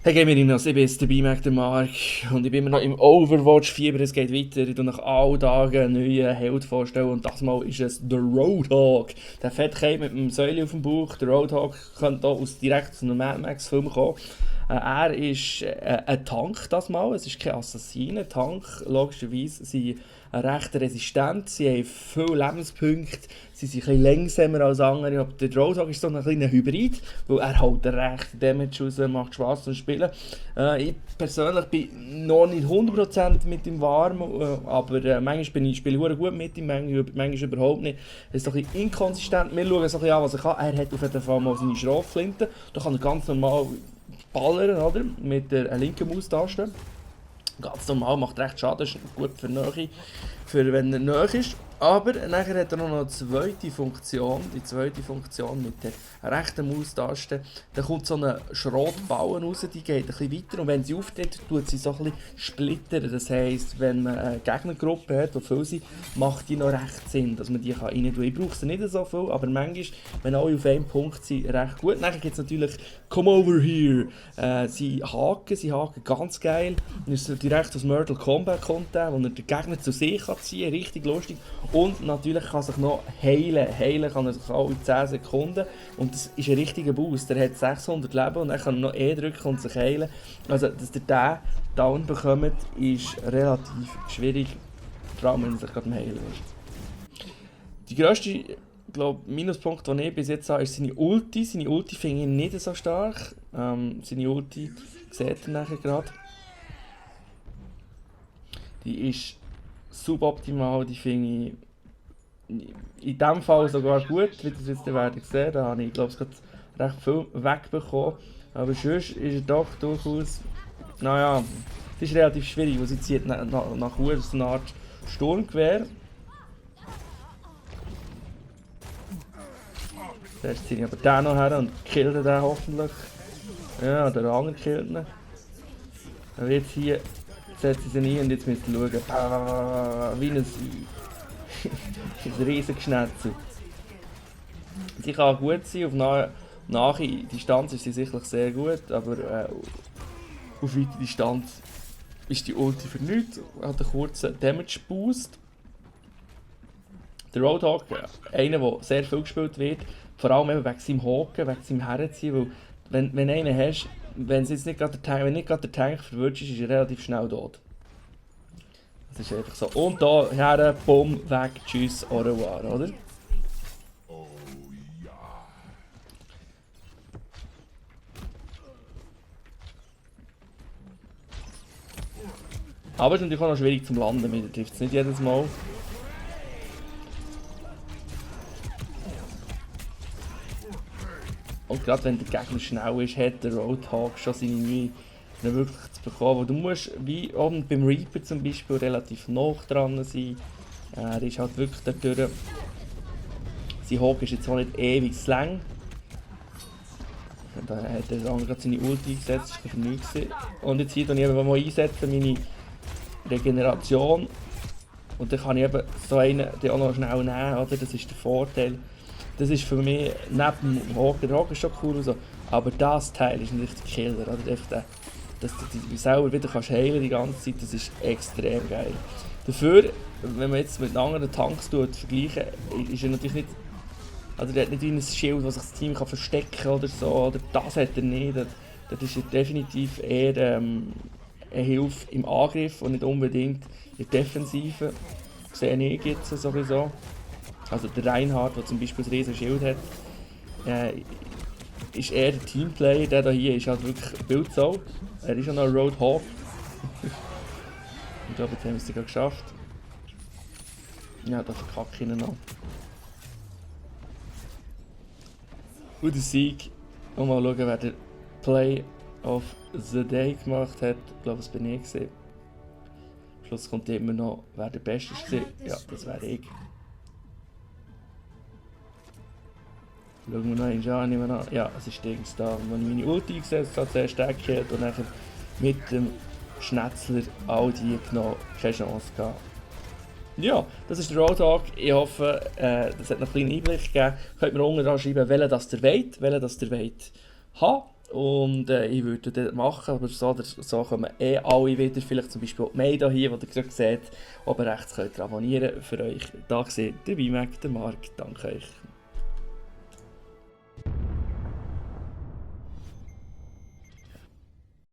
Hey Gamerinos, ich bin jetzt dabei, Mac der Mark, und ich bin immer noch im Overwatch-Fieber. Es geht weiter. Ich tue nach allen Tagen einen neuen Held vorstellen und das Mal ist es der Roadhog. Der Fettkeit mit dem Säule auf dem Bauch. Der Roadhog könnte auch direkt aus einem Mad Max-Film kommen. Er ist ein Tank das Mal, es ist kein Assassin. Ein Tank, logischerweise, sind recht resistent, sie haben viele Lebenspunkte, sie sind ein bisschen langsamer als andere. Aber der Roadhog ist so ein kleiner Hybrid, weil er halt recht Damage raus, macht Spaß zu spielen. Ich persönlich bin noch nicht 100% mit ihm warm, aber manchmal spiele ich gut mit ihm, manchmal überhaupt nicht. Er ist so ein bisschen inkonsistent. Wir schauen so ein bisschen an, was er kann. Er hat auf jeden Fall mal seine Schrotflinte, da kann er ganz normal ballern, oder? Mit der linken Maustaste. Ganz normal, macht recht Schaden, ist gut für Nähe, für wenn er nahe ist. Aber nachher hat er noch eine zweite Funktion, die zweite Funktion mit der rechten Maustaste. Da kommt so eine Schrotbauen raus, die geht ein bisschen weiter und wenn sie auftritt, tut sie so ein bisschen splittern. Das heisst, wenn man eine Gegnergruppe hat, die viel sind, macht die noch recht Sinn, dass man die rein tun kann. Ich brauche sie nicht so viel, aber manchmal, wenn alle auf einem Punkt sind, recht gut. Nachher gibt es natürlich «Come over here». Sie haken ganz geil. Dann ist direkt aus Mortal Kombat Content, wo er den Gegner zu sich ziehen kann, richtig lustig. Und natürlich kann sich noch heilen. Heilen kann er sich alle 10 Sekunden. Und das ist ein richtiger Boost. Er hat 600 Leben und dann kann er noch E drücken und sich heilen. Also, dass ihr den down bekommt, ist relativ schwierig. Vor allem, wenn er sich gerade am Heilen ist. Die grösste, Minuspunkt, den ich bis jetzt habe, ist seine Ulti. Seine Ulti finde ich nicht so stark. Seine Ulti seht ihr nachher gerade. Die ist suboptimal, die finde ich in diesem Fall sogar gut, wie das jetzt werden sehen. Da habe ich, glaube ich, recht viel wegbekommen. Aber sonst ist er doch durchaus, naja, es ist relativ schwierig, weil sie zieht nach Uhr so eine Art Sturmgewehr. Zuerst ziehe ich aber den noch her und kill den hoffentlich. Ja, der andere killt ihn. Dann wird hier, setzt sie ihn ein und jetzt müsst ihr schauen, wie ein riesiges Schnetzel. Sie kann gut sein, auf nahe Distanz ist sie sicherlich sehr gut, aber auf weite Distanz ist die Ulti für nichts, hat einen kurzen Damage Boost. Der Roadhog, einer der sehr viel gespielt wird, vor allem eben wegen seinem Haken, wegen seinem Herziehen, weil wenn einen hast, wenn jetzt nicht gerade der Tank verwirrt ist er relativ schnell tot. Das ist einfach so. Und da her, bumm, weg, tschüss, au revoir, oder? Aber es ist natürlich auch noch schwierig zum Landen, man trifft es nicht jedes Mal. Und gerade wenn der Gegner schnell ist, hat der Roadhog schon seine Mühe, ihn wirklich zu bekommen. Weil du musst, wie oben beim Reaper zum Beispiel, relativ nah dran sein. Er ist halt wirklich da durch. Sein Hog ist jetzt auch nicht ewig lang. Da hat der andere gerade seine Ulti eingesetzt, das war für nichts. Und jetzt hier einsetze ich mal einsetzen, meine Regeneration. Und dann kann ich eben so einen auch noch schnell nehmen, oder? Das ist der Vorteil. Das ist für mich neben dem Hog, der Hog ist schon cool, so, aber das Teil ist ein richtiger Killer. Oder? Dass du dich selber wieder kannst heilen die ganze Zeit, das ist extrem geil. Dafür, wenn man jetzt mit anderen Tanks vergleichen, ist er natürlich nicht. Also er hat nicht wie ein Schild, das sich das Team kann verstecken kann oder so, oder das hat er nicht. Das ist definitiv eher eine Hilfe im Angriff und nicht unbedingt in der Defensive. Sehe ich jetzt sowieso. Also der Reinhardt, der zum Beispiel ein riesiges Schild hat, ist eher der Teamplayer. Der hier ist halt wirklich Bildsau. Er ist ja noch ein Roadhog. Ich glaube, jetzt haben wir es sogar geschafft. Ja, da verkacke ich ihn noch. Und der Sieg. Und mal schauen, wer der Play of the Day gemacht hat. Ich glaube, das bin ich gesehen. Am Schluss kommt immer noch, wer der Beste war. Ja, das wäre ich. Schauen wir noch an, ja, es ist Dings da, wo ich meine Ulti eingesetzt habe, zuerst gekillt und dann mit dem Schnetzler all die genommen, keine Chance gehabt. Ja, das ist der Roadhog. Ich hoffe, das hat noch einen kleinen Einblick gegeben. Könnt mir unten dran schreiben, welchen das ihr wollt, haben. Und ich würde das machen, aber so, oder so kommen alle wieder, vielleicht zum Beispiel auch die Mail hier, die ihr gerade seht, oben rechts könnt ihr abonnieren für euch. Da seht ihr, der BIMAG, der Marc, danke euch.